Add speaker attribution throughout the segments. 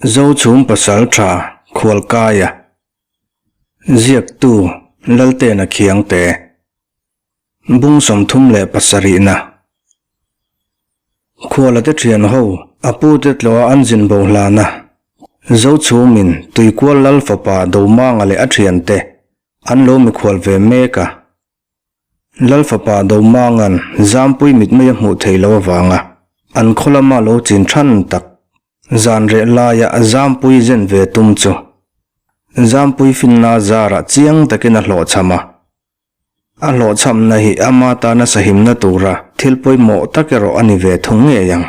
Speaker 1: Zochhum Pasaltha Khualkaia Ziaktu Laltena Khiangte Bung 37na Khuala te thian ho a pu te tlawha an zin bo hlana Zochhumin Tuikual Lal fapa Domanga leh a thiante an lo mikhual ve mek a. Lal fapa Domanga'n Zampui mitmei a hmuh theih loh avanga an khaw lama lo chin than tak zan reh laia Zampui zen ve tum chu Zampui finna zarah chiang takin a hlawhchham a. A hlawhchhamna hi ama tana sahimna tura thil pawimawh tak erawh a ni ve thung ngei ang.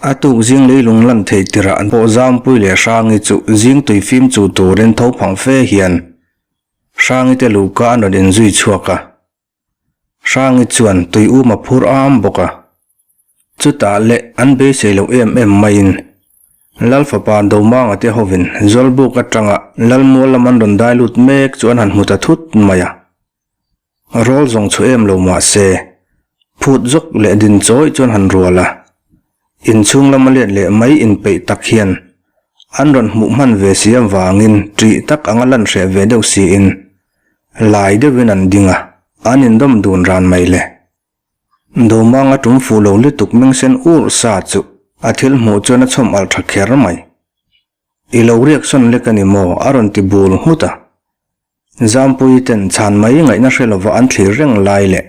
Speaker 1: A tuk zing leilung lan theih tirah pawh Zampui leh Hrangi chu zing tui fim chu turin tho phang fe hian Hrangi te luhka an rawn inzui chhuak a. Hrangi chuan tui um a phur am bawk a. Chutah leh an beisei loh em em maiin Lal fapa Domanga te hovin Zawlbuk atanga Lalmual lam an rawn dai lut mek chu an han hmu ta thut mai a. Rawl zawng chhu em lo mah se, phut zawk leh din chawi chuan han rual a. Inchhung lama let leh mai inpeih tak hian an rawn hmuh hman ve si avangin ṭih tak anga lan hreh ve deuh siin lai deuhin an ding a, an indawm dun ran mai le. Domanga ṭum fuh lo lutuk mengsen ur sa chu a thil hmuh chuan a chhawm alh ṭha kher mai. I lo riak sawn lek a ni maw? a rawn ti bul nghut a. Zampui ten chhan mai ngaihna hre lova an thlir reng lai leh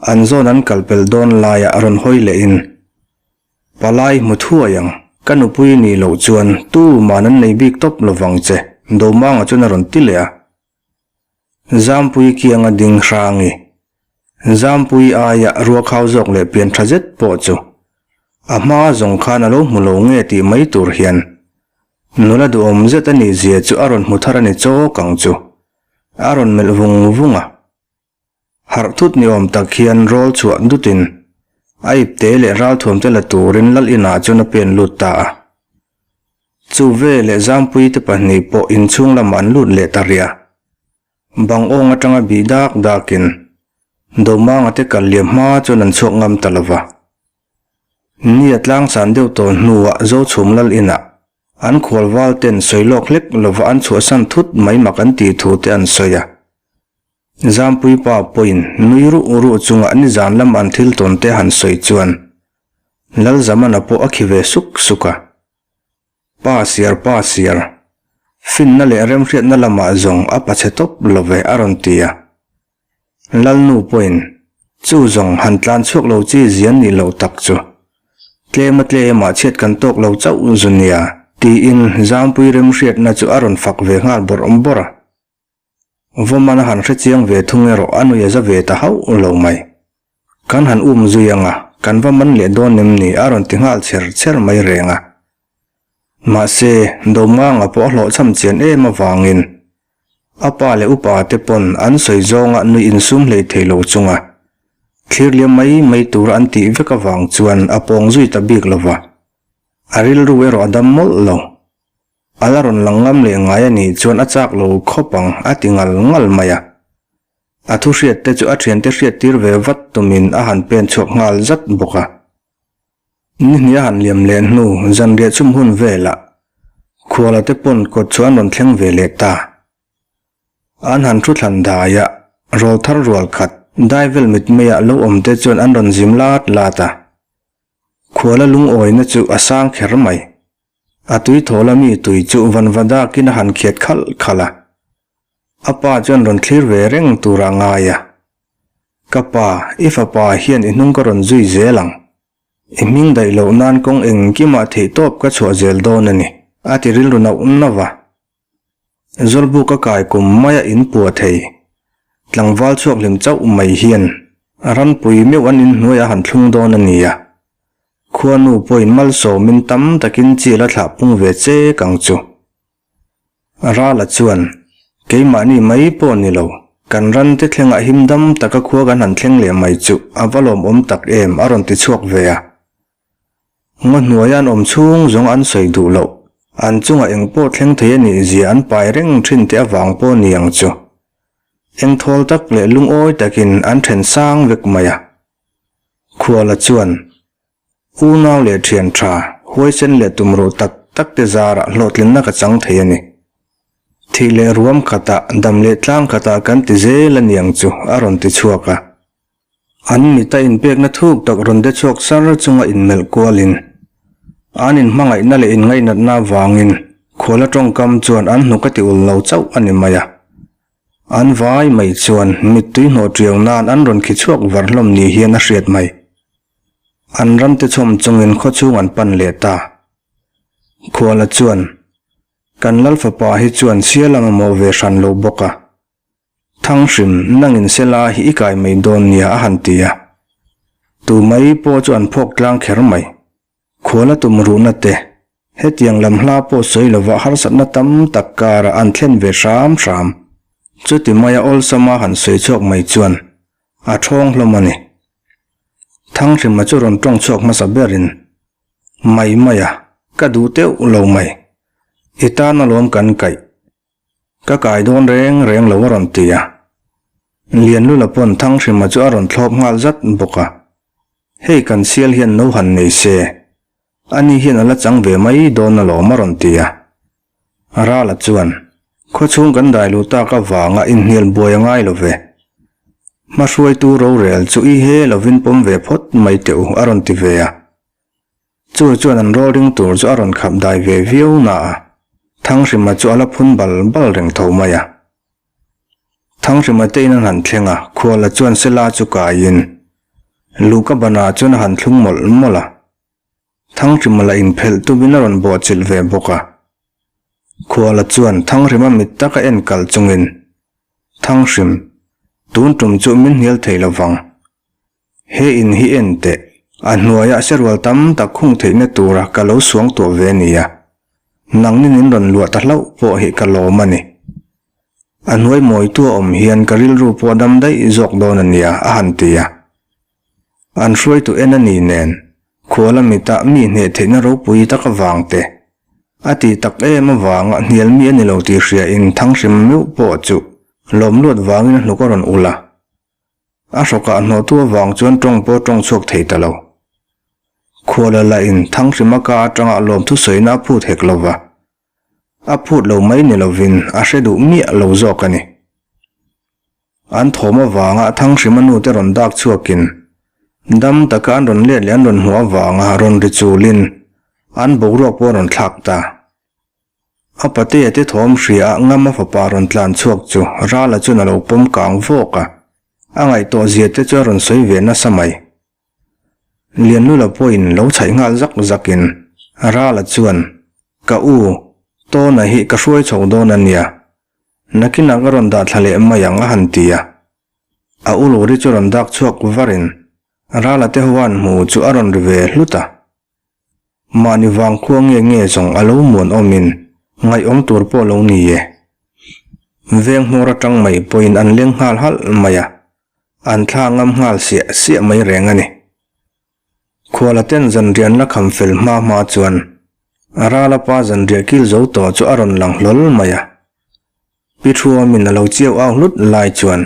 Speaker 1: an zawn an kal pel dawn laiah a rawn hawi leh in, Palai hmu thuai ang, ka nupui nih loh chuan tuman an nei bik tawp lovang che, Domanga chuan a rawn ti leh a. Zampui kianga ding hrangi, Zampui aia ruakhau zawk leh pian tha zet pawh chu a hma zawng khan a lo hmu lo nge tih mai tur hian Nula duhawm zet a nih zia chu a rawn hmu thar a ni chawk ang chu. A rawn melh vung vung a. Harh thut ni awm tak hian rawl chhuah dutin a ipte leh ralthuam te la turin lal inah chuan a pen lut ta a. Chu ve leh Zampuii te pahnih pawh inchhung lamah an lut leh ta riah. Bang awng atanga bih dak dakin Domanga te kal liam hma chuan an chhuak ngam ta lova. Ni a tlangsan deuh tawh hnuah Zochhum Lal inah an khualval ten sawi lawk hlek lova an chhuahsan thut mai mak an tih thu te an sawi a. Zampui pa pawhin nui ruh ruh chunga nizan lam an thil tawn te han sawi chuan Lal Zamana pawh a khi ve suk suk a. Pa siar pa siar, finna leh remhriatna lamah zawng a pachhe tawp lo ve a rawn ti a. Lalnu pawhin chu zawng han tlan chhuak lo chi zian nih loh tak chu tlem a tlem ah chhiat kan tawk lo chauh zu nia tiin Zampui remhriatna chu a rawn fak ve nghal bawrh bawrh a. Vawman a han hre chiang ve thung erawh a nui a za ve ta hauh lo mai. Kan han um zui ang a, kan va man leh dawn em ni a rawn ti nghal chher chher mai reng a. Mahse, Domanga pawh a hlawhchham chian em avangin a pa leh upa te pawn an sawi zawnga nui insum hlei thei lo chunga thlir liam mai mai tura an tih vek avang chuan a pawng zui ta bik lo va, a rilru erawh a dam mawlh lo. A la rawn lang ngam leh ngai a nih chuan a chak lo khawp ang a ti ngal ngal mai a. A thu hriat te chu a thiante hriat tir ve vat tumin a han pen chhuak nghal zat bawk a. Ni hnih a han liam leh hnu zanriah chhum hun velah Khuala te pawn kawt chu an rawn thleng ve leh ta. An han thu thlan dai a, rawl thar rual khat daivel mitmeiah lo awm te chuan an rawn zim lat lat a. Khuala lungawina chu a sang kher mai. A tui thawl a mi tui chu vanva dakin a han khiat khalh khalh a. A pa chuan rawn thlir ve reng tur a ngai a. Ka pa, i fapa hian i hnung ka rawn zui zel ang. I hming daih loh nan kawng engkimah theihtawp ka chhuah zel dawn a ni, a ti rilru nauh nauh a. Zawlbuk a kai kum maia in pua thei. Tlangval chhuak hlim chauh mai hian ranpui meuh an inhnuai a han thlung dawn a nia. Khuanu pawhin malsawmin tam takin chil a thlah pung ve chek ang chu. Rala chuan, Keimahni mai pawh ni lo, kan ran te thlengah him dam taka khua kan han thleng leh mai chu a va lawmawm tak em a rawn ti chhuak ve a. Ngaw hnuaia an awm chhung zawng an sawi duh loh, an chungah eng pawh thleng thei a nih zia an pai reng thin te avang pawh ni ang chu. Eng thawl tak leh lungawi takin an then sang vek mai a. Khuala chuan, Unau leh thian tha, huaisen leh tumruh tak tak te zarah hlawhtlinna ka chang thei a ni. Thih leh ruam khatah, dam leh tlang khatah kan ti zel a niang chu, a rawn ti chhuak a. An mita inpekna thuk tak rawn de chhuak sar chunga inmelh kualin, an inhmangaihna leh inngainatna avangin khuala tawngkam chuan an hnuk a ti ul lo chauh a ni mai a. An vai mai chuan mittui hnawh tiau nan an rawn khi chhuak var hlawm ni hian a hriat mai. An ramte chhawm chungin khawchhung an pan leh ta. Khuala chuan, Kan Lal fapa hi chuan sial a mamawh ve hran lo bawk a. Thanghrim, nangin sela hi i kai mai dawn nia a han ti a. Tu mai pawh chu an phawk tlang kher mai. Khuala tum ruhna te, hetiang lam hla pawh sawi lova harsatna tam tak karah an thlen ve hram hram. Chuti maia awlsama han sawi chhuak mai chuan a thawng hlawm a ni. Thanghrima chu rawn tawng chhuak hmasa berin, Mai mai a, ka duh teuh lo mai. I tan alawm kan kaih. Ka kai dawn reng reng lo a rawn ti a. Lianlula pawn Thanghrima chu a rawn thlawp nghal zat bawk a. Hei kan sial hian no han nei se, ani hian a la chang ve mai dawn alawm a rawn ti a. Rala chuan, Khawchhung kan dai luh tak avanga inhnial buai a ngai lo ve. Hmahruaitu rorel chu i he lovin pawm ve phawt mai teh u a rawn ti ve a. Chu chuan an rolling tur chu a rawn khap dai ve viau na a, Thanghrima chu a la phun bal bal reng tho mai a. Thanghrima te in an han thleng a, Khuala chuan Sela chu kaiin Luhka banah chuan a han thlung mawlh mawlh a. Thanghrima lah inphelh tumin a rawn bawhchilh ve bawk a. Khuala chuan Thanghrima mit taka en kal chungin, Thanghrim, tun tum chu min hnial thei lovang. He in hi en teh, a hnuaiah serual tam tak khung theihna tura ka lo suang tuah ve a nia. Nangni min rawn luah ta hlauh pawh hi ka lawm a ni. A hnuai mawitu a awm hian ka rilru pawh a dam daih zawk dawn a nia, a han ti a. An hruaitu en a ni nen, khuala mitah mi hneh theihna ropui tak avang te, a ti tak em avanga hnial mi a ni lo tih hriain Thanghrim meuh pawh chu lawm luat vangin a hnuk a rawn ulh a. A hrawkah hnawhtu avang chuan tawng pawh tawng chhuak thei ta lo. Khuala lahin Thanghrima ka atanga lawmthu sawina a phut hek lo va, a phut lo mai ni lovin a hre duh miah lo zawk a ni. An thawm avanga Thanghrima nute rawn dak chhuakin dam taka an rawn let leh an rawn hmuh avanga rawn ri chulin an boruak pawh a rawn thlak ta. A patea te thawm hria a Ngama fapa rawn tlan chhuak chu Rala chuan a lo pawm kang vawk a, a ngaihtuah zia te chu a rawn sawi ve nasa mai. Lianlula pawhin lo chhaih nghal zak zakin Rala chuan, Ka u, Tawna hi ka hruai chho dawn a nia, nakinah ka rawn dah thla leh mai ang a han ti a. A u luri chu rawn dak chhuak varin Rala te ho an hmu chu a rawn ri ve hlut a. Mahni vangkhua nge nge zawng a lo muan awmin ngaihawm tur pawh lo ni e. Veng hmawr atang mai pawhin an leng nghal halh mai a, an thla ngam nghal siah siah mai reng a ni. Khuala ten zanriah an la kham fel hma hma chuan Rala pa zanriah kil zo tawh chu a rawn lang hlawl mai a. Pi Thuamin a lo chiau au hlut lai chuan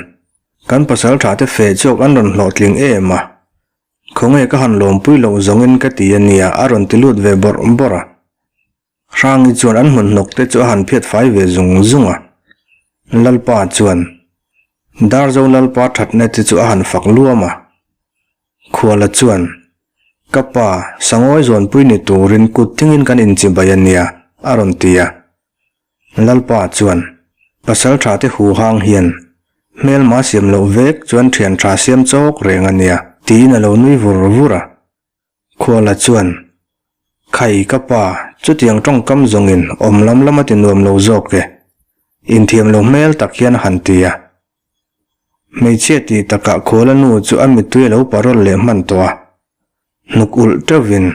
Speaker 1: kan pasaltha te feh chhuak an rawn hlawhtling em a, Khawnge ka han lawmpui loh zawngin ka ti a nia a rawn ti lut ve bawrh bawrh a. Hrangi chuan an hmun hnawk te chu a han phiat fai ve zung zung a. Lalpa chuan Darzo Lalpa thatna te chu a han fak luam a. Khuala chuan Ka pa, Sangawi zawnpui ni turin kut thingin kan inchibai a nia a rawn ti a. Lalpa chuan, Pasal tha te hu hang hian hmelma siam loh vek chuan thian tha siam chawk reng a nia, tiin a lo nui vur vur a. Khuala chuan, Khai ka pa, chutiang tawngkam zawngin awm lam lam a ti nuam lo zawk e, inthiam lo hmel tak hian a han ti a. Hmeichhia tih takah Khuala nu chu a mittui a lo parawl leh hman tawh a. Hnuk ulh teuhin,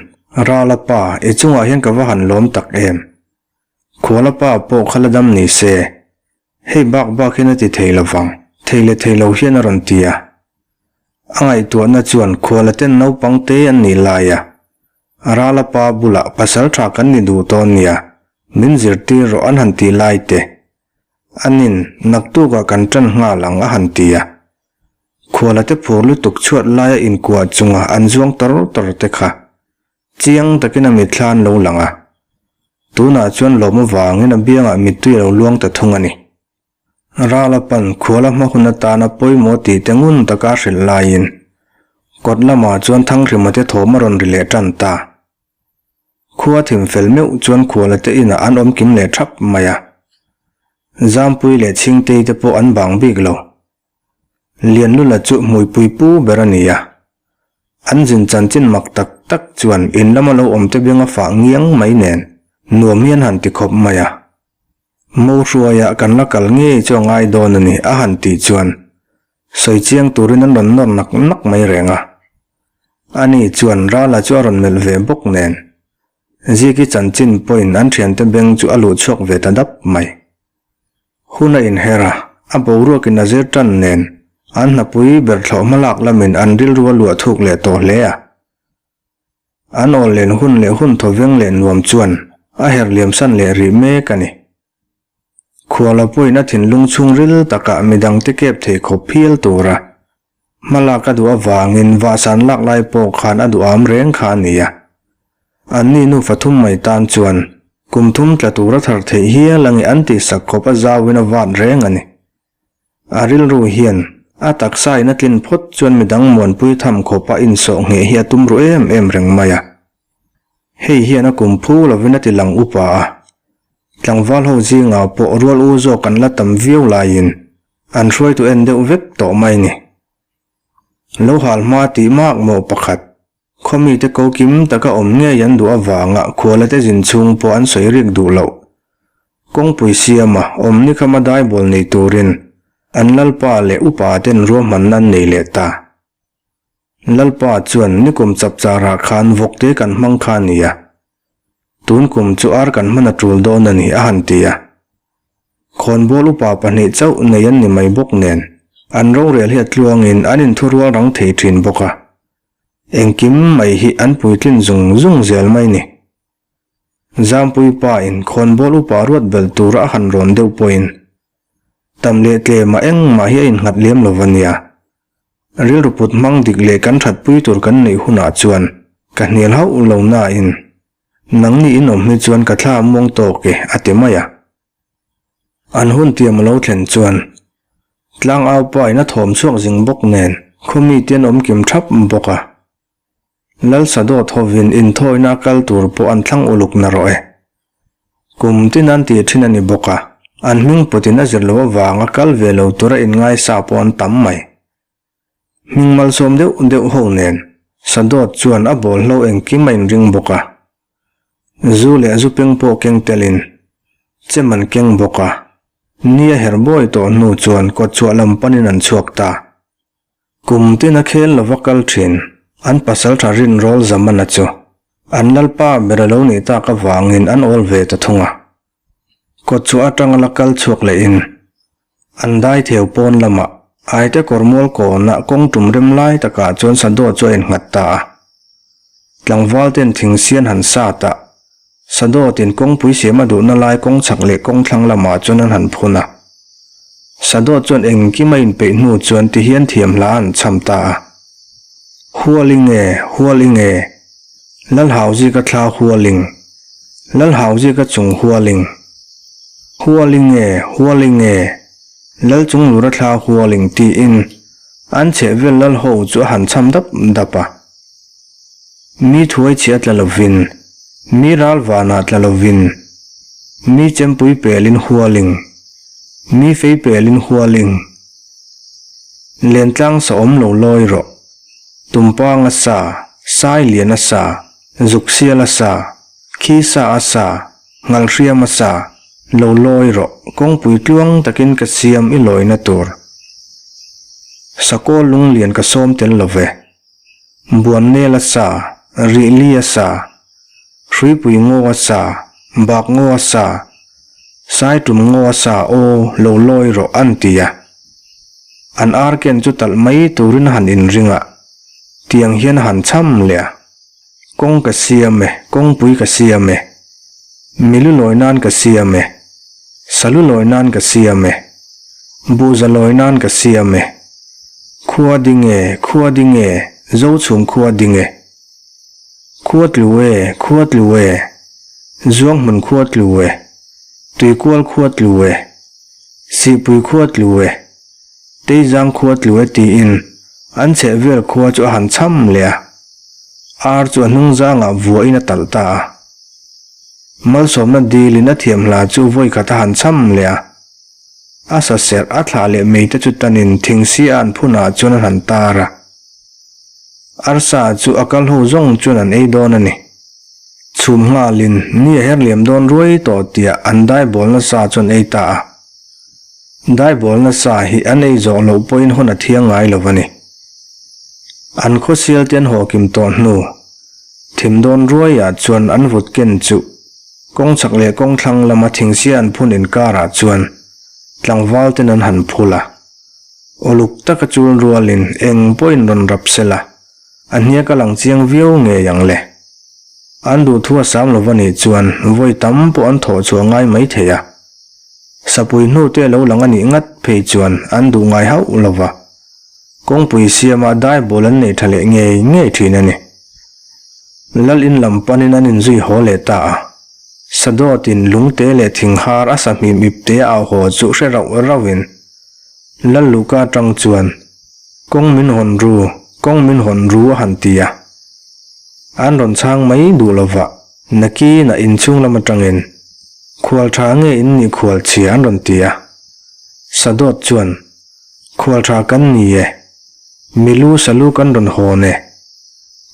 Speaker 1: Rala pa, i chungah hian ka va han lawm tak em? Khuala pa pawh kha la dam ni se, hei bak bak hian a ti thei lo vang, thei leh thei lo hian a rawn ti a. A ngaihtuahna chuan khuala ten naupang te an nih lai a, Rala pa bulah pasal tha kan ni duh tawn nia, min zirtir rawh an han tih lai te, anin naktukah kan tan nghal ang a han ti a. Khuala te phur lutuk chhuat laia inkuah chunga an zuang tawr tawr te kha Chiang takin a mitthla an lo lang a. Tunah chuan lawm avangin a biangah mittui a lo luang ta thung a ni. Rala pan khuala hma hun atana pawimawh tih te ngun taka a hrilh laiin kawt lamah chuan Thanghrima te thawm a rawn ri leh tan ta. Khua thim fel meuh chuan khuala te inah an awm kim leh thap mai a. Zampui leh Chhingtei te pawh an bang bik lo. Lianlula chu hmuipui pu ber a ni a. An zin chanchin mak tak tak chuan in lama lo awm te beng a fah ngiang mai nen nuam hi an han ti khawp mai a. Mo hruaiah kan la kal ngei chu a ngai dawn a ni a han tih chuan sawi chiang turin an rawn nawr nak nak mai reng a. Ani chuan Rala chu a rawn melh ve bawk nen Ziki chanchin pawhin an thiante beng chu a luh chhuak ve ta dap mai. Hun a inher a, a boruakin a zir tan nen an hnapui ber thlawh hmalak lamin an rilru a luah thuk leh tawh hle a. An awl len hun leh hun thawveng leh nuam chuan a her liamsan leh rih mek a ni. Khuala pawhin a thinlung chhungril takah midangte kep thei khawp phial tura hmalak a duh avangin vahsan lak lai pawh khan a duham reng kha a ni a. Anni nufa thum mai tan chuan kum thum tla tura thar theih hial ange an tihsak khawp a zauin a vat reng a ni. A rilru hian a taksa in a tlin phawt chuan midang muanpui tham khawpa insawh ngheh hi a tum ru em em reng mai a. Hei hian a kum phu lovin a ti lang upa a. Tlangval ho zingah pawh rual u zawk an la tam viau laiin an hruaitu en deuh vek tawh mai ni. Lo hal hma tih mak mawh pakhat. Khaw mite ko kim taka awm ngei an duh avanga khuala te zin chhung pawh an sawi rik duh loh. Kawngpui siama awm ni khama daibawl nei turin an lalpa leh upa ten ruahmanna an nei leh ta. Lalpa chuan nikum chapcharah khan vawkte kan hmang kha a ni a. Tun kum chu ar kan hman a tul dawn a ni a han ti a. Khawnbawl upa pahnih chauh nei an ni mai bawk nen an rorel hi a tluangin an inthurual rang thei thin bawk a. Engkim mai hi an puitlin zung zung zel mai ni. Zampui pa in khawnbawl upa ruat belh tura a han rawn deuh pawhin tam leh tlema engmah hi a innghat lem lo va nia. Rilru put hmang dik leh kan thatpui tur kan neih hunah chuan ka hnial hauh lo nain nangni in awm hi chuan ka thla a muang tawk e a ti mai a. An hun tiam a lo thlen chuan tlangau pa in a thawm chhuak zing bawk nen khaw mite an awm kim thap bawk a. Lal Sadawt hovin inthawina a kal tur pawh an thlang uluk na rawh e. Kum tin an tih thin a ni bawk a, an hming pawtin a zir loh avanga kal ve lo tura inngaisa pawh an tam mai. Hming malsawm deuh deuh ho nen Sadawt chuan a bawlhlo engkim a inring bawk a. Zu leh zu peng pawh keng telin chem an keng bawk a. Ni a her bawi tawh hnu chuan kawtchhuah lam panin an chhuak ta. Kum tin a khel lova kal thin an pasaltha rinrawl Zamana chu an lalpa ber a lo nih tak avangin an awl ve ta thung a. Kawtchhuah atanga la kal chhuak lehin an dai theu pawn lamah Aite kawr mual kawnah kawng tum rem lai takah chuan Sadawt chu a innghat ta a. Tlangval ten thing sian han sat a, Sadawtin kawngpui siam a duhna lai kawng chhak leh kawng thlang lamah chuan an han phun a. Sadawt chuan engkim a inpeih hnu chuan tihian thiam hla an chham ta a. Hualing e, hualing e, Lalhauzika thla hualing, Lalhauzika chung hualing. Hualing e, hualing e, Lalchunglura thla hualing tiin an chhehvel lal ho chu a han chham dap dap a. Mi thuai chhia tla lovin, mi ral vanah tla lovin, mi chempui pelin hualing, mi fei pelin hualing, Lentlang sa awm lo lawi rawh, Tumpang a sa, Sai lian a sa, Zuk sial a sa, Khi sa a sa, Ngal hriam a sa, Lo lawi rawh, kawngpui tluang takin ka siam i lawina tur. Sakaw lunglian ka sawm tel lo ve. Buannel a sa, Rihli a sa, Hruipui ngaw a sa, Bak ngaw a sa, Saitum ngaw a sa aw, lo lawi rawh an ti a. An ar ken chu talh mai turin a han inring a, tiang hian a han cham leh a. Kawng ka siam e, kawngpui ka siam e, milu lawi nan ka siam e, salu lawi nan ka siam e, buhza lawi nan ka siam e, khua ding e, khua ding e, Zochhum khua ding e, khua tlu e, khua tlu e. Zuanghmun khua tlu e, Tuikual khua tlu e, Sihpui khua tlu e, Teizang khua tlu e tiin an chhehvel khua chu a han chham leh a. Ar chu a hnungzangah vuahin a talh ta a. Malsawmna dilin a thiam hla chu vawi khat a han chham leh a. A sa serh a thlah leh mei te chu tanin thingsi a an phunah chuan an han tar a. Arsa chu a kal ho zawng chuan an ei dawn a ni. Chhum nghalin ni a her liam dawn ruai tawh tiah an daibawlna sa chu an ei ta a. Daibawlna sa hi an ei zawh loh pawhin hun a thiang ngai lo a ni. An khawsial te an haw kim tawh hnu, thim dawn ruaiah chuan an vut ken chu kawng chhak leh kawng thlang lama thingsia an phun inkarah chuan tlangval ten an han phul a. Uluk taka chul rualin eng pawhin rawn rap sela, A hniak a lang chiang viau ngei ang le. An duhthu a sam lova nih chuan vawi tam pawh an thawh chhuah ngai mai thei a. Sapui hnute a lo lang a nih ngat phei chuan an duh ngai hauh lova. Kawngpui siama dai bawl an nei tha leh ngei ngei thin a ni. Lal in lam panin an inzui haw leh ta a. Sadawtin lungte leh thinghar a sahmim ipte a au haw chu hre rauh rauhin Lal Luka atang chuan Kawng min hawn ru, kawng min hawn ru a han ti a. An rawn chhang mai duh lova, nakinah inchhung lam atangin Khual tha nge in nih khual chhia an rawn ti a. Sadawt chuan Khual tha kan ni e, milu salu kan rawn hawn e,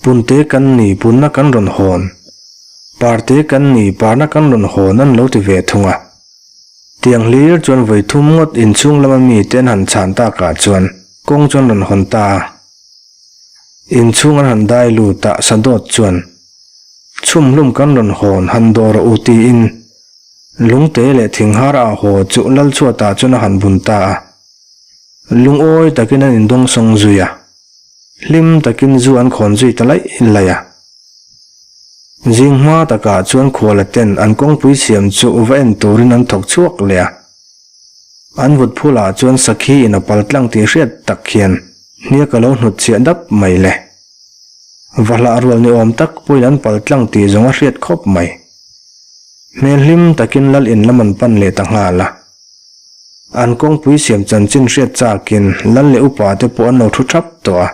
Speaker 1: punte kan ni punna kan rawn hawn, parte kan ni parna kan rawn hawn an lo ti ve thung a. Tiang hlir chuan vawi thum ngawt inchhung lama mite an han chhan takah chuan kawng chuan rawn hawn ta a. Inchhung an han dai lut a, Sadawt chuan, Chhum hlum kan rawn hawn han dawr rawh u tiin lungte leh thinghar a haw chu Lalchhuatah chuan a han bun ta a. Lungawi takin an indawngsawng zui a, hlim takin zu an khawn zui ta laih laih a. Zing hma takah chuan khuala ten an kawngpui siam chu va en turin an thawk chhuak leh a. An vut phulah chuan sakhi in a pal tlang tih hriat tak hian hniak a lo hnut chhiah dap mai le. Va hlah rual ni awm tak pawhin an pal tlang tih zawng a hriat khawp mai. Hmel hlim takin lal in lam an pan leh ta nghal a. An kawngpui siam chanchin hriat chakin lal leh upa te pawh an lo thu thap tawh a.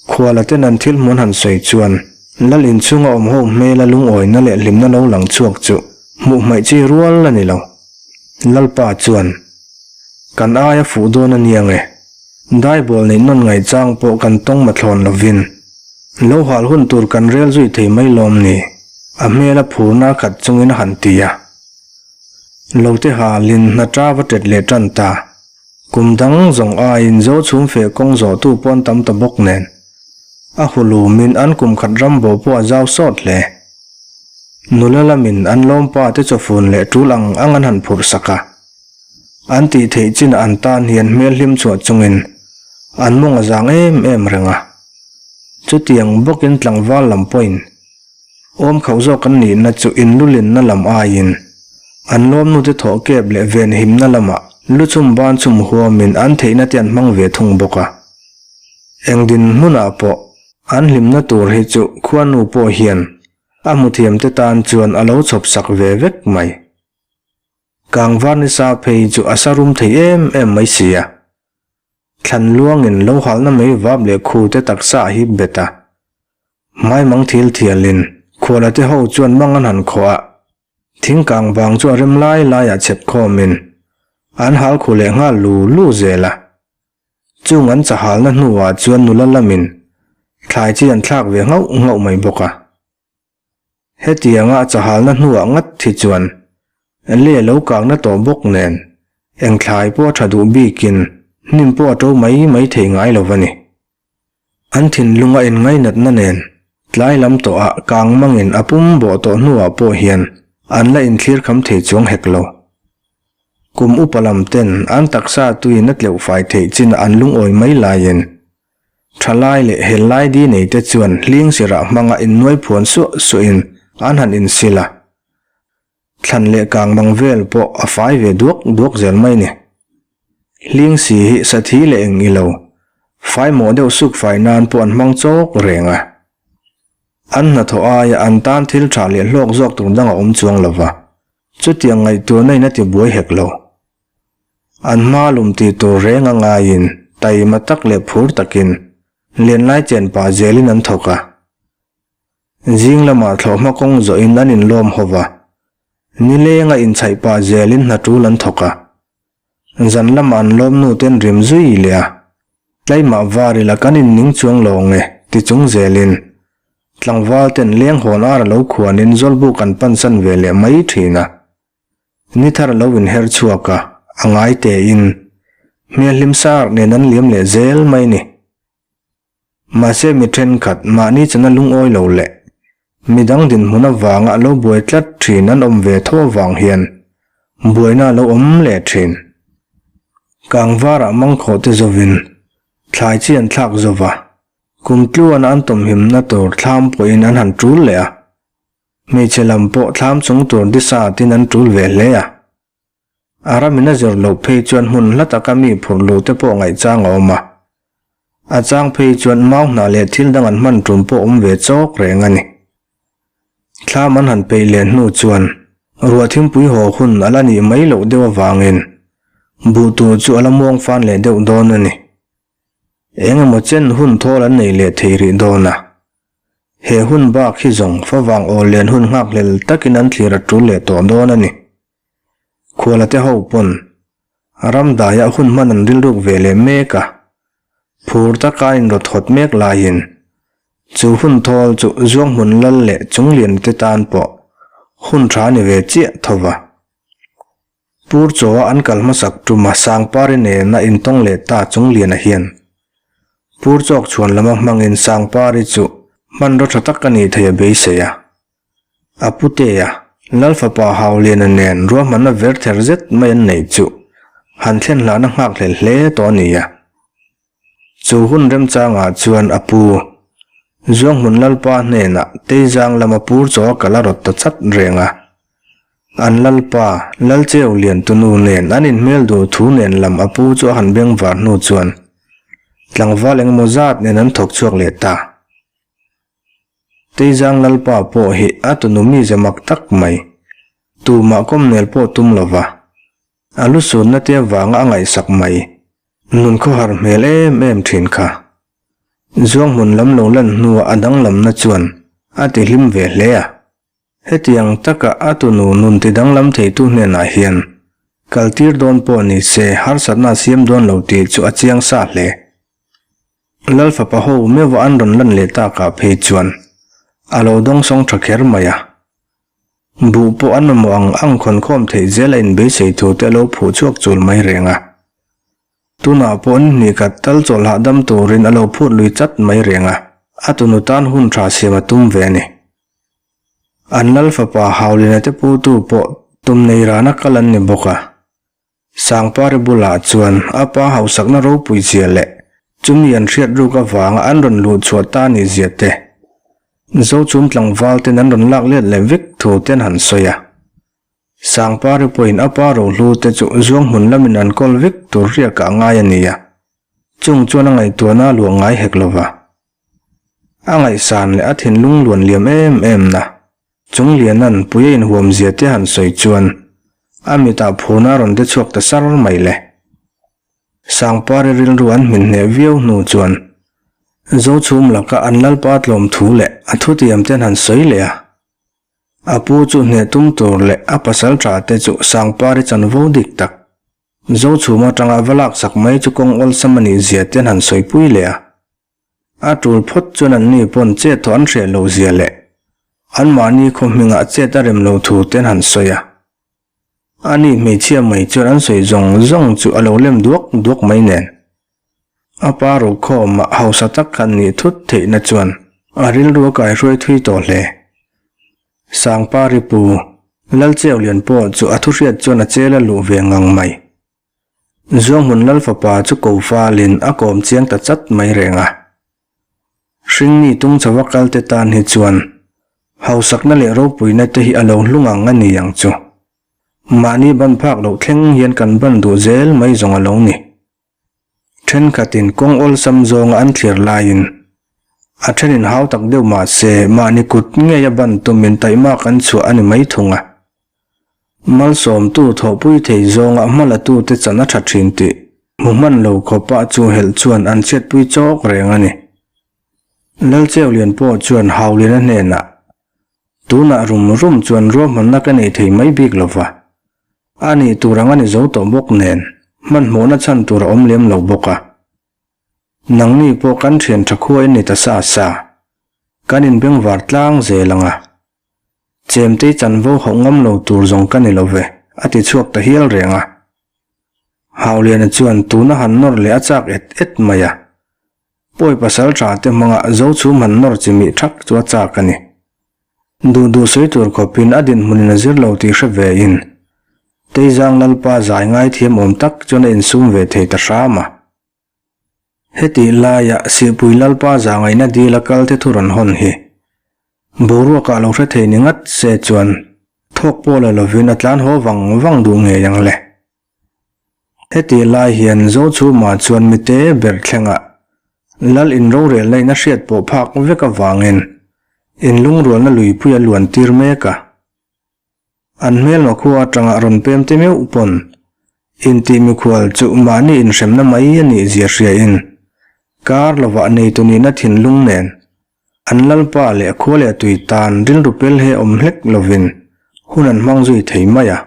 Speaker 1: Khuala ten an thil hmuan han sawi chuan Lal inchhunga awm ho hmela lungawina leh hlimna lo lang chhuak chu hmuh hmaih chi rual a ni lo. Lalpa chuan, Kan aia fuh dawn a nia nge? Daibawl neih nawn ngaihchang pawh kan tawng mathlawn lovin lo hal hun tur kan rel zui thei mai lawm ni? A hmela phurna a khat chungin a han ti a. Lo te halin hna ta va tet leh tan ta. Kum dang zawng aiin zo chhum feh kawng zawhtu pawh an tam ta bawk nen, a hulumin an kum khat ram bo pawh a zau sawt hle. Nula lamin an lawmpa te chawfun leh tul ang ang an han phurh sak a. An tih theih chinah an tan hian hmel hlim chhuah chungin an mawng a zang em em reng a. Chutiang bawkin tlangval lam pawhin Awm khauh zawk an nihna chu inlulinna lam aiin an lawmnute thawh kep leh venhimna lamah lu chhum ban chhum huamin an theihna te an hmang ve thung bawk a. Eng dinhmunah pawh an hlimna tur hi chu khuanu pawh hian a hmuthiamte tan chuan a lo chhawp sak ve vek mai. Kangvar nisa phei chu a sa rum thei em em mai si a. Thlan luangin lo halna mai vap leh khu te taksa a hip bet a. Hmaimang thil thialin khuala te ho chuan mang an han khawh a, thing kang vang chu a rem lai laiah chhep khawmin an hal khu leh nghal lu lu zel a. Chung an chahalna hnuah chuan nula lamin thlai chi an thlak ve nghauh nghauh mai bawk a. Hetianga a chahalna hnuah ngat hi chuan lei a lo kangna tawh bawk nen eng thlai pawh a tha duh bikin hnim pawh a to mai mai thei ngai lo va ni. An thinlung a inngainatna nen tlai lam tawhah kang mangin a pum bawh tawh hnuah pawh hian an la inthlir kham thei chuang hek lo. Kum upa lam ten an taksa tuiin a tleuh fai theih chin an lungawi mai laiin Thalai leh hellai di neite chuan hling sirah hmanga innuai phuan suah suahin an han insil a, thlan leh kang mang vel pawh a fai ve duak duak zel mai ni. Hling si hi sathi leh eng ilo, fai mawh deuh suk fai nan pawh an hmang chawk reng a. An hnathawh aia an tan thil tha leh hlawk zawk tur dang a awm chuang lo va, chutiang ngaihtuahna in a ti buai hek lo. An hma lum tih tur reng a ngaiin taima tak leh phur takin lenlai chen pah zelin an thawk a. Zing lamah thlawhhma kawng zawhin an inlawm ho va, nilenga inchhaih pah zelin hna tul an thawk a. Zan lamah an lawmnu ten rim zui leh a, Tlaimah var ila kan inning chuang lo nge ti chung zelin tlangval ten leng hawn ar a lo khuanin Zawlbuk an pansan ve leh mai thin a. Ni thar a lo inher chhuak a, a ngai tein hmel hlim sar nen an liam leh zel mai ni. Mahse mi thenkhat mahni chana lungawi lo leh midang dinhmun avanga a lo buai tlat thin an awm ve tho avang hian buaina a lo awm leh thin. Kangvarah mangkhawh te zovin thlai chi an thlak zova, kum tluana an tawmhimna tur thlam pawhin an han tul leh a, hmeichhe lam pawh thlam chung tur disa tin an tul ve hle a. A ramin a zir loh phei chuan hmun hla taka mi phurh luh te pawh ngaihchang a awm a. A chang phei chuan mau hnah leh thil dang an hman tum pawh awm ve chawk reng a ni. Thlam an han peih leh hnu chuan ruah thingpui haw hun a la nih mai loh deuh avangin buh tur chu a la muang fan leh deuh dawn a ni. Eng emaw chen hun thawl an nei leh thei rih dawn a. He hun bak hi zawng favang aw len hun nghakhlel takin an thlir a tul leh tawh dawn a ni. Khuala te ho pawn ramdaiah hun hman an rilruk ve leh mek a, phur taka an inrawt hawt mek laiin chu hun thawl chu Zuanghmun lal leh Chunglian te tan pawh hun tha ni ve chiah tho va. Pur chaw a an kal hmasak tuma Sangpari nena intawng leh ta Chungliana hian Pur chawk chhuan lama hmangin Sangpari chu hmanraw tha tak a nih theih a beisei a. A putea, Lalfapa Hauliana nen ruahmanna ver ther zet mai an neih chu han thlen hlahna nghak hlel hle tawh a ni a. Chu hun remchangah chuan a pu, Zuanghmun Lalpa hnenah Teizang lama pur chaw a kal a rawt ta chat reng a. An Lalpa, Lalcheu Liantunu nen an inhmel duh thu nen lam a pu chu a han bengvar hnu chuan tlangval engemaw zat nen an thawk chhuak leh ta. Teizang Lalpa pawh hi a tunu mize mak tak mai. Tumah kawmnel pawh tum lova, a lu sunna te avanga a ngaihsak mai. Nun khawhar hmel em em thin kha. Zuanghmun lam lo lan hnuah a danglamna chuan a ti hlim ve hle a. Hetiang taka a tunu nun ti danglam theitu hnenah hian kaltir dawn pawh ni se harsatna a siam dawn lo tih chu a chiang sa hle. Lal fapa ho meuha an rawn lan leh takah phei chuan a lo dawngsawng tha kher mai a. Buh pawh an mamawh ang ang khawnkhawm theih zel a inbeisei thu te a lo phuh chhuak chul mai reng a. Tunah pawh ni hnih khat tal chawlh hahdam turin a lo phut lui chat mai reng a, a tunu tan hun tha siam a tum ve a ni. An lal fapa Haulina te putu pawh tum nei rana kal an ni bawk a. Sangpari bulah chuan a pa hausakna ropui zia leh chumi an hriat ruk avanga an rawn luh chhuah ta ni zia te, Zochhum tlangval ten an rawn lak let leh vek thu te an han sawi a. Sangpari pawhin a pa rohlu te chu Zuanghmun lamin an kawl vek tur riakah a ngai a ni a, chung chuan a ngaihtuahna a luah ngai hek lo va. A ngaihsan leh a thinlung luan liam em em na, Chunglianan pui a inhuam zia te han sawi chuan a mitah phurna a rawn de chhuak ta sar mai le. Sangpari rilru an hmin hneh viau hnu chuan Zochhum laka an Lalpa tlawm thu leh a thutiam te an han sawi leh a. A pu chu hneh tum tur leh a pasal tha te chu Sangpari chanvo dik tak Zochhum atanga va laksak mai chu kawng awlsam a nih zia te an han sawipui leh a. A tul phawt chuan an ni pawn chet thaw an hreh loh zia leh anmahni khaw hmingah chet a rem lo thu te an han sawi a. Ani hmeichhia mai chuan an sawi zawng zawng chu a lo lem duak duak mai nen. A pa rukhawmah hausa tak khan nih thut theihna chuan a rilru a kaihruai thui tawh hle. Sangpari pu Lalcheulian pawh chu a thuhriat chuan a chel a luh ve ngang mai. Zuanghmun Lal fapa chu ko falin a kawm chiang ta chat mai reng a. Hringni tung chauha kalte tan hi chuan hausakna leh ropuina te hi a lo hlung ang a ni ang chu. Mahni ban phak loh thleng hian kan ban duh zel mai zawng a lo ni. Thenkhatin kawng awlsam zawnga an thlir laiin. A thenin hau tak deuh mah se mahni kut ngeia ban tumin taihmak an chhuah a ni mai thung a. Malsawmtu thawhpui thei zawnga hmalatute chan a tha thin tih hmu hman lo khawpah chu helh chuan an chhiatpui chawk reng a ni. Lalcheulian pawh chuan Hauliana hnenah, Tunah rum rum chuan ruahmanna ka nei thei mai bik lo va, a nih tur ang a ni zo tawh bawk nen, hmanhmawhna chhan tur a awm lem lo bawk a. Nangni pawh kan thian tha khua in ni ta sa sa, kan inbengvar tlang zel ang a. Chemtei chanvo hauh ngam lo tur zawng ka ni lo ve, a ti chhuak ta hial reng a. Hauliana chuan tuna han nawr leh a chak et et mai a. Pawi pasal tha te hmanga Zochhum han nawr chi mih thak chu a chak a ni. Duh duh sawi tur khawpin a dinhmunin a zir lo tih hre ve in Teizang Lalpa zai ngaithiam awm tak chuan a insum ve thei ta hram a. Hetih laia Sihpui Lalpa zahngaihna dil a kal te thu rawn hawn hi boruakah lo hre thei ni ngat se chuan thawk pawh la lovin a tlan haw vang vang duh ngei ang le. Hetih lai hian Zochhuma chuan mite ber thlengah Lal in rorelna in a hriat pawh phak vek avangin in lungrualna luipui a luan tir mek a. An hmelma khua atanga rawn pem te meuh pawn intih mikhual chu mahni inhremna mai a nih zia hria in kar lovah neitu nihna thinlung nen an Lalpa leh khua leh tui tan rilru pel he awm hlek lovin hun an hmang zui thei mai a.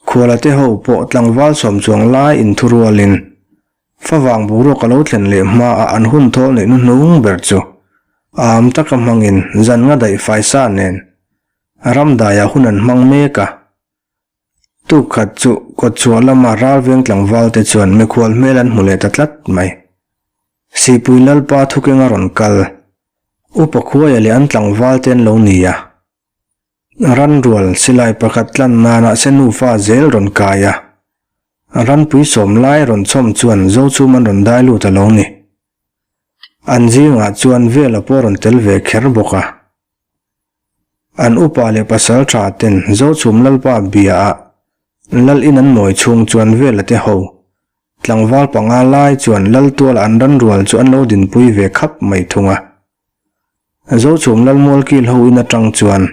Speaker 1: Khuala te ho pawh tlangval sawm chuang lai inthurualin favang boruak a lo thlen leh hmaah an hun thawl neih hnuhnung ber chu am taka hmangin zan nga daih faisa nen ramdaiah hun an hmang mek a. Tuk khat chu kawtchhuah lama ralveng tlangval te chuan mikhual hmel an hmu leh ta tlat mai. Sihpui Lalpa thukenga rawn kal, Upa Khuaia leh an tlangval te an lo ni a. Ranrual silai pakhat tlan nana se nufa zel rawn kai a, ranpui sawm lai rawn chhawm chuan Zochhum an rawn dai lut a lo ni. An zingah chuan Vela pawh rawn tel ve kher bawk a. An upa leh pasal tha ten Zochhum Lalpa bia ah Lal in an mawi chhung chuan Vela te ho tlangval panga lai chuan Lal tuala an ranrual chu an lo dinpui ve khap mai thung a. Zochhum Lalmual kil ho in atang chuan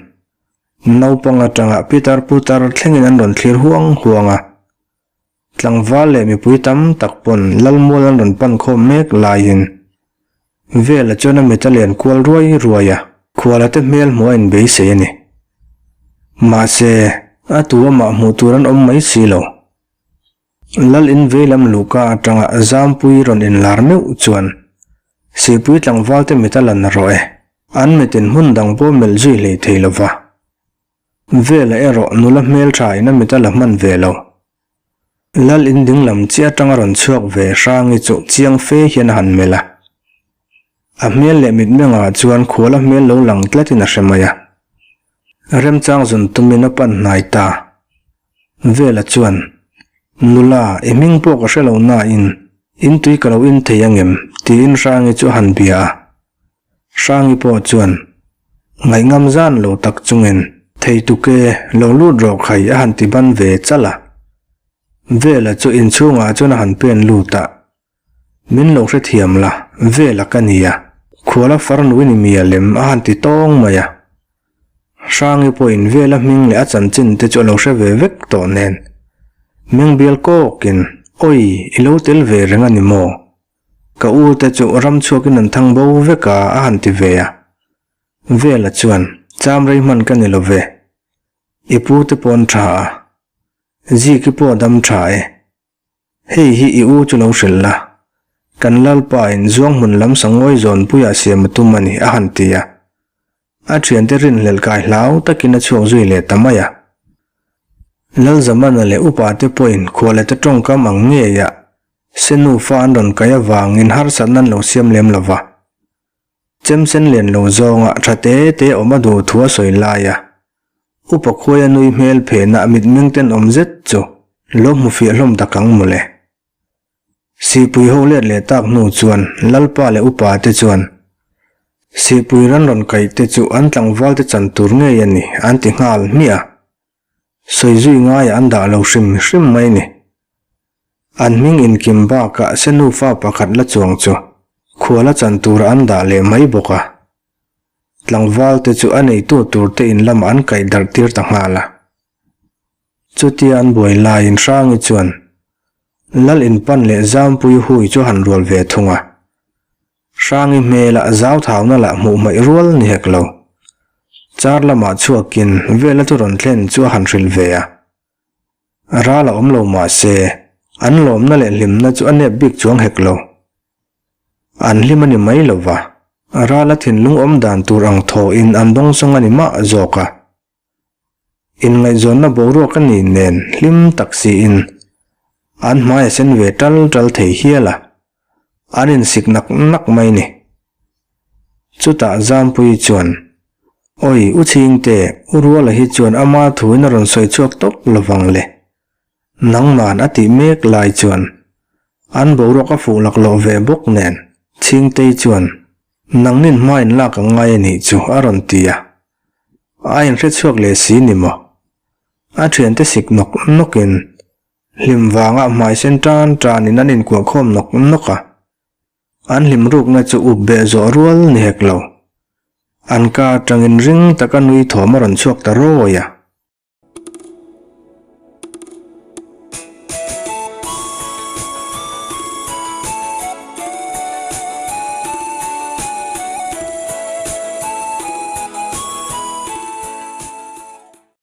Speaker 1: naupang atanga pitar putar thlengin an rawn thlir huang huang a. Tlangval leh mipui tam tak pawn Lalmual an rawn pan khawm mek laiin Vela chuan a mit a len kual ruai ruai a, khuala te hmel hmuh a inbeisei a ni. Mahse, a tu amah hmuh tur an awm mai si lo. Lal in veilam luhka atanga Zampui rawn inlar meuh chuan Sihpui tlangvalte mit a la na rawh e. An mitin hmun dang pawh melh zui hlei thei lo va. Vela erawh nula hmeltha in a mit a la hman ve lo. Lal in dinglam chiah atanga rawn chhuak ve Hrangi chu chiang fe hian a han melh a. A hmel leh mitmengah chuan khuala hmel lo lang tlatin a hre mai a. Remchang zun tumin a pan hnai ta. Vela chuan, Nula, i hming pawh ka hre lo nain, in tui ka lo in thei angem? tiin Hrangi chu a han bia a. Hrangi pawh chuan, Ngaihngam zan lo tak chungin, Thei tuke, lo lut rawh khai a han ti ban ve chal a. Vela chu inchhungah chuan a han pen lut a. Min lo hrethiam la, Vela ka nia, khuala farnu i ni mia lem a han ti tawng mai a. Hrangi pawhin Vela hming leh a chanchin te chu a lo hre ve vek tawh nen. Meng bial kawkin, Awi, i lo tel ve reng a ni maw? Ka u te chu ram chhuakin an thang bo vek a, a han ti ve a. Vela chuan, Cham rei hman ka ni lo ve. I pu te pawh an tha a. Ziki pawh a dam tha e. Hei hi i u chu lo hrilh la, kan Lalpa in Zuanghmun lam sangawi zawnpuiah siam a tum a ni, a han ti a. A thiante rinhlelh kai hlau takin a chhuak zui leh ta mai a. Lalzamana leh upa te pawhin khualete tawngkam ang ngeiah se nufa an rawn kai avangin harsatna an lo siam lem lo va. Chemsen len lo zawnga tha te te awm a duh thu a sawi lai a, Upa Khuaia nui hmel phenah mitmeng tenawm zet chu lo hmu fiah hlawm tak ang mawle. Sihpui ho let leh tak hnu chuan Lalpa leh Upa te chuan Sihpui ran rawn kaih te chu an tlangval te chan tur ngei a ni an ti nghal hmiah a. Sawi zui ngaiah an dah lo hrim hrim mai ni. An hming inkim bakah se nufa pakhat la chuang chu. Khuala chan tura an dah leh mai bawk a. Tlangval te chu a neitu tur te in lamah an kaih darh tir ta nghal a. Chutia an buai laiin Hrangi chuan Lal inpan leh Zampui hui chu a han rual ve thung a. Hrangi hmelah zauthauna lah hmuh hmaih rual ni hek lo. Char lamah chhuakin Vela chu rawn thlen chu a han hrilh ve a. Ral a awm lo mah se, an lawmna leh hlimna chu a nep bik chuang hek lo. An hlim a ni mai lo va, rala thinlung awm dan tur ang thawhin an dawngsawng a ni mah zawk a. Inngaihzawnna boruak a nih nen hlim tak siin an hmai a sen ve tal tal thei hial a, an insik nak nak mai ni. Chutah Zampuii chuan, Awi, U Chhingte, U Ruala hi chuan ama thuin a rawn sawi chhuak tawp lovang le. Nangman a tih mek lai chuan an boruak a fuh laklawh ve bawk nen Chhingtei chuan, Nangnin hma in lak a ngai a nih chu a rawn ti a. A inhre chhuak leh si ni maw? A thiante sik nawk nawkin hlim vanga hmai sen tan tanin an inkuah khawm nawk nawk a. An hlim rukna chu up beh zawh rual ni hek lo. An ka atangin ring taka nui thawm a rawn chhuak ta rawi a.